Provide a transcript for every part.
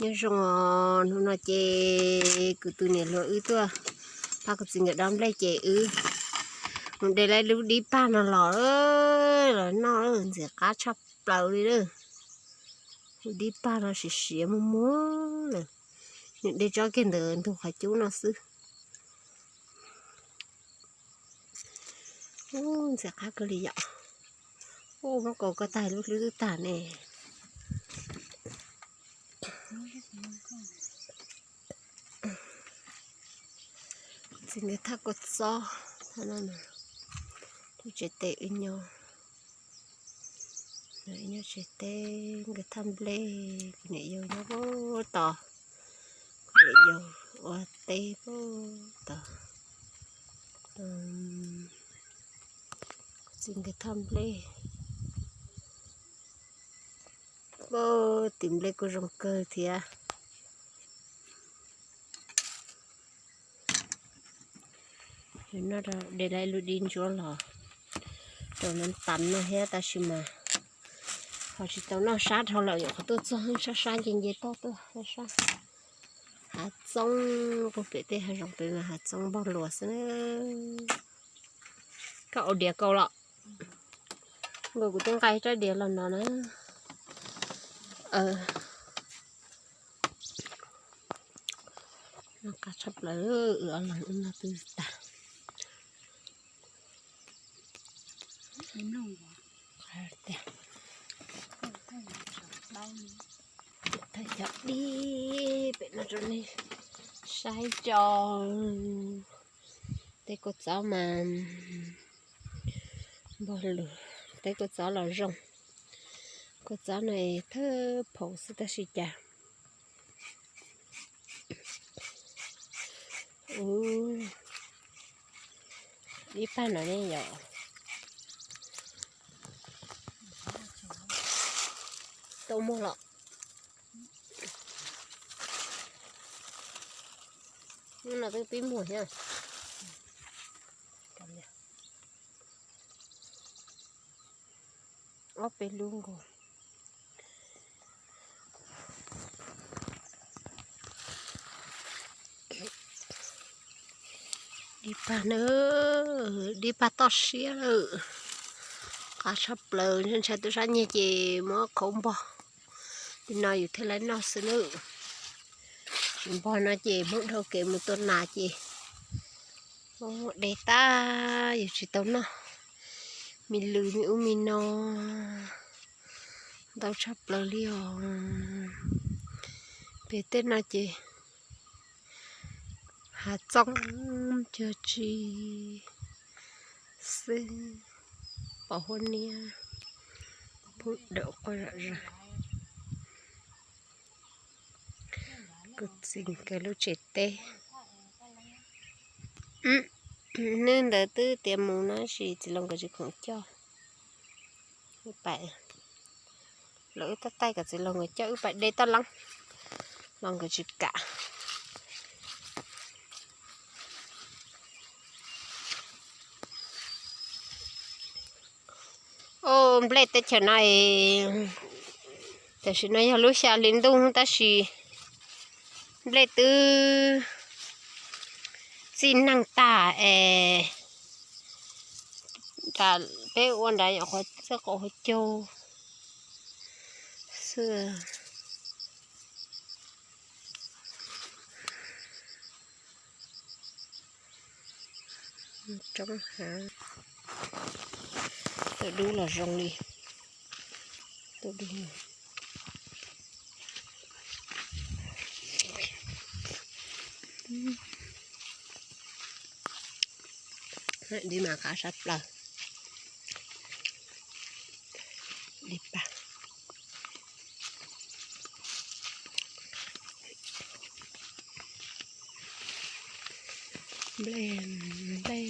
Nyob zoo os, hnub no ces kuv tus niam hluas wb tuaj pab kuv txiv nkawd dob nplej ces wb mus de lawm lub dib pag no los, los noj ntxim qab tshaj plaws li lawm. Lub dib pag no siav siav muag muag lawm, nws de tsob kiag ntawm ntug qhov cub no xwb. Ub, ntxim qab kawg li yom. Ub, muab kaus koj tag lub hlwb twb tag ne. Txiv nkawd thaj kua txob, thaj no, lub tsev teb wb nyob, nyob tsev teb nkawd thaj nplej, kuv niam yau nyob puag tod, kuv niam yau ua teb puag tod. Txiv nkawd thaj nplej, puag tim nplej kuj zoo kawg thiab. Noj de lawm lub dib ntsuab los rau nab tas no thiab tab sis mas ho tsis tau noj sab dhau lawm, yog qhov tuaj txog sab sab nce nce toj tuaj sab sab. Hav txoob, puag pem tej hav zoov pem mas hav txoob npog luas xwb. Koj ua diav kaus los? Nkaus kuv twb nqa ib rab diav los no na. Noj qab tshaj plaws, wb ob leeg wb noj twb tag. Thaj cov dib pem no rau nej saib tso. Tej kua txob mas npog lus, tej kua txob los zoo. Kua txob no thawj phaum xwb tab sis cas ub, dib pag no ne yom. Tau muag los? Hnub no twb pib muag thiab. Ob peb lub nkaus. Dib pag na, dib pag toj siab lawm. Qab tshaj plaws, ntshai ntshai twb sab nyiag ces muab khauv npog, li no yus thiaj li noj xwb nawb. Tsis npog no ces Hmoob dhau kev mus tua nas ces de tag yus tsis tau noj. Me lws me ub me no ntau tshaj plaws li os. Pem tej no ces hav txoob cuag tsi xwb, pom huab niab pub dawm quaj zom zaws. Kuv txiv nkawd lub tsev teb. Nws ntawd twb tiav mus no sis txiv laus nkawd tsis khoom coj. Wb pais, los wb tab taij kom txiv laus nkawd coj, wb pais de toj leeb los nkawd tsis kam. Au, nplej teb chaws no es tam sim no yog lub xya hli ntuj tab sis nplej twb txij neeg tag es, tas peb ua nrad yom, qhov txij qaum hauv caug xwb. Roob hav, tuaj dub los zoo li, tuaj dub. Dib mas qab sab plaws. Dib pag. Nplej, nplej.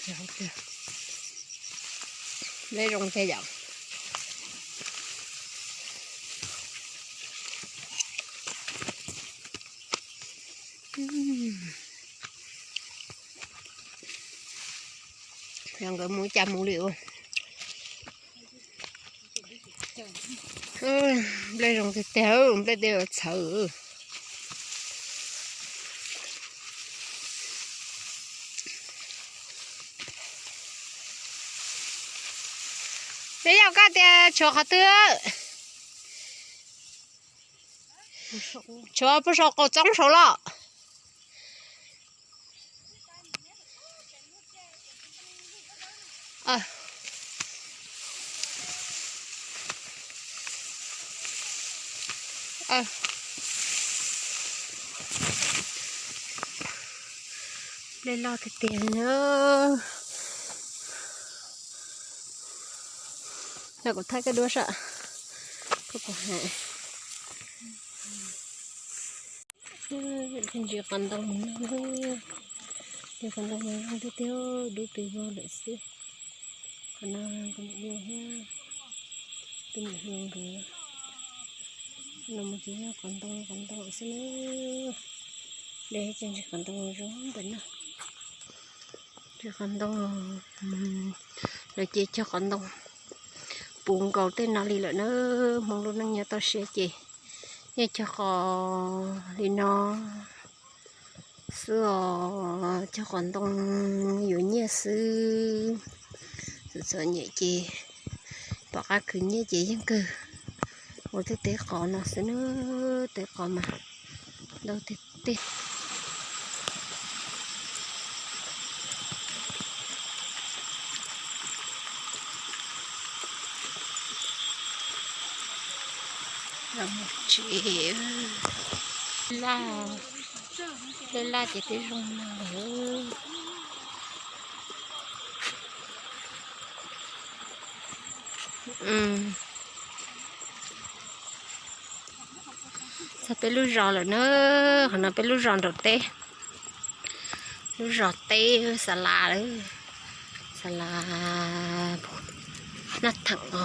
Nplej zoo thiab yom. Yog nkawd mus cas mus li ua. Nplej zoo tiag tiag, nplej tej txhawv. Peb yog koj tias tshuav qhov twg? Tshuav puag saum qaum txoob saud los. Nplej loj tiag tiag li na. Los kuv thaij koj duab saib. Koj puas hais. Ntsis qos ntoo no, ntsis qos ntoo no zoo tiag tiag, dub pes vog lawm xwb. Qhov no kuv niam yau thiab tus niam hluas nkawd no mus ces yog qos ntoo qos ntoo xwb na. Dej ces ntsis qos ntoo zoo ntawm no. Ntsis qos ntoo, lawv ces cog qos ntoo puv nkaus tej no li lawm na. Hmoob lub neej nyob toj siab ces yeej cog qos li no xwb os, cog qos ntoo yuav nyiaj xwb. Txom txom nyem ces pom qab khwv nyiaj ces yeej kawg ua tej teb qos no xwb na. Teb qos mas ntau tiag tiag. Tsev laj, dej laj ces twb zoo no lawm. Txog peb lub zos lawm na, qhov no peb lub zos nraum teb, lub zos teb xa las, xa las Naj Theem os.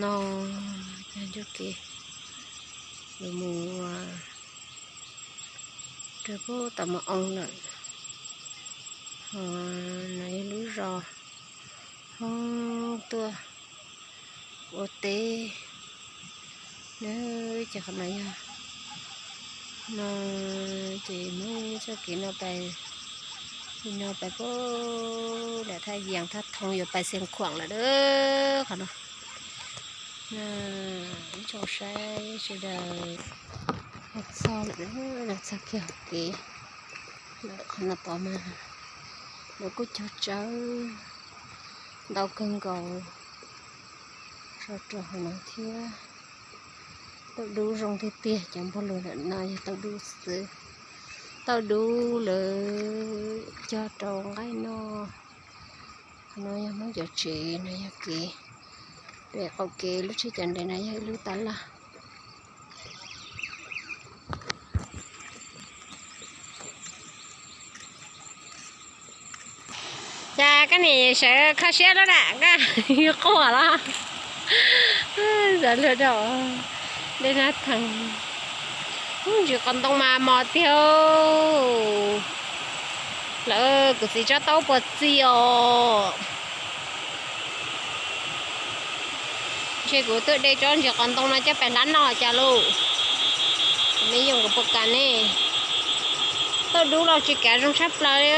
No yog ncauj kev yuav mus rau pem tom Mos Oo lawm. Ho no yog lub zos hoob tuaj ua teb na. Ces qhov no yog no, ces muab txoj kev no pais, no pais pem nram Thaj Yees Thaj Thoo yuav pais Xeev Khuam lawm na. Qhov no ib tsoom saib sawv daws, txog lawm, txog kiag hauv kev lawm. Qhov no tod mas lawv kuj cog tsawb ntau kawg nkaus tso rau hauv no thiab. Tauj dub zoo tiag tiag, cov npog lug ntawm no yog tauj dub xwb. Tauj dub lawv cog rau nqaij noj. Qhov no yog Hmoob cov tsev, no yog kev, pem qaum kev lub tsheb cov ntev no yog ib lub tab laj. Cas koj nim sawv kho siab lub dam koj quaj los? Xav luag dam, dej Naj Theem, ntsis qos ntoo mas mos tiag. Lawv kuv txiv tsob taub puas txi os. Ntshe kuv tuaj de tsob ntsis qos ntoo no coj pais hlab noj cas lauj. Me yoom kuv puas kam ne. Tauj dub los tsis kav zoo tshaj plaws li,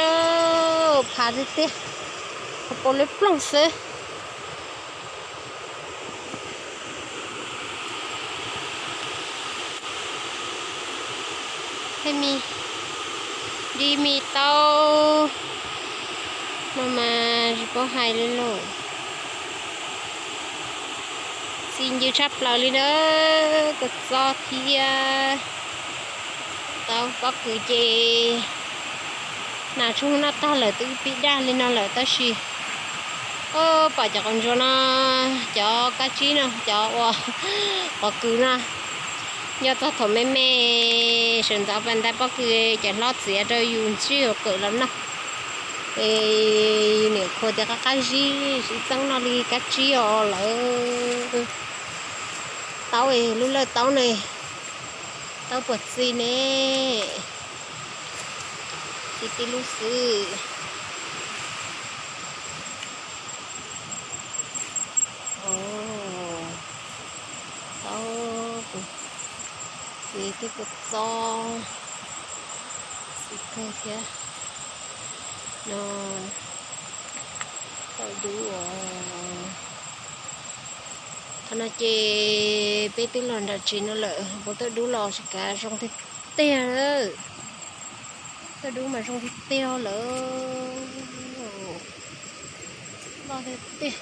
phav tiag tiag, pos leb ploog xwb. Thiaj me di me taub no mas tsis paub hais li lauj. Txi ncw tshaj plaws li na, kua txob thiab taub pob kws ces nas tshoob noj tag lawm twb pib daj li no lawm tab sis pom cov qos ntsuab no, cov kab tsib no, cov ua pob kws no, Nyob txog thaum me me, sawv ntxov pas ntais pob kws cov hlob txiav rau yus ntswj hauv kawm los noj. Es niam qhuas tias qab qab zib, sib txeeb noj li kab tsib os lawm. Taub, lub lawj taub ne, taub puas txi ne, txi tib lub xwb. Taub, txiv twb kua txob, txiv kawg thiab no. Tau dub os. Qhov no ces peb twb los nram tsev no lawm, puas tau dub los tsis kav, zoo tiag tiag lawm. Tau dub mas zoo tiag tiag lawm. Loj tiag tiag.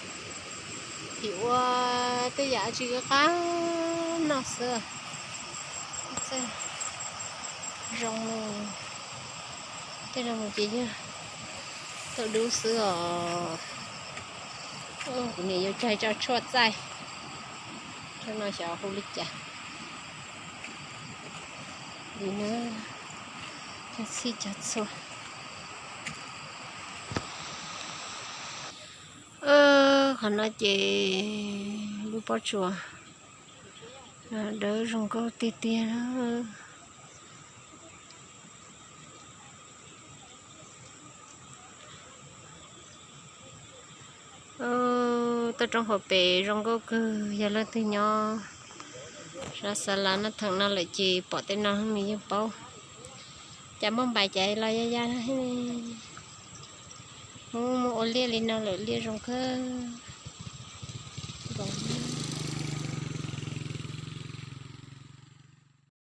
Phim ua tej yam tsis qab noj xwb. Zoo, tej zoo mus ces yog tau dub xwb os. Kuv niam yuav cog tso tshuaj txaij, tshuaj no xyov hu li cas li na, cog txhij cog txhua. Qhov no ces lub pob tsuas dawb zoo nkauj tiag tiag. Toj roob hauv pes zoo nkauj kawg, yog leej twg nyob sab Xav Las Naj Theem no lawm ces pom tej no nws yeej paub. Cas muaj npais cas los ya ya, muaj ua liaj li no lawm, liaj zoo kawg.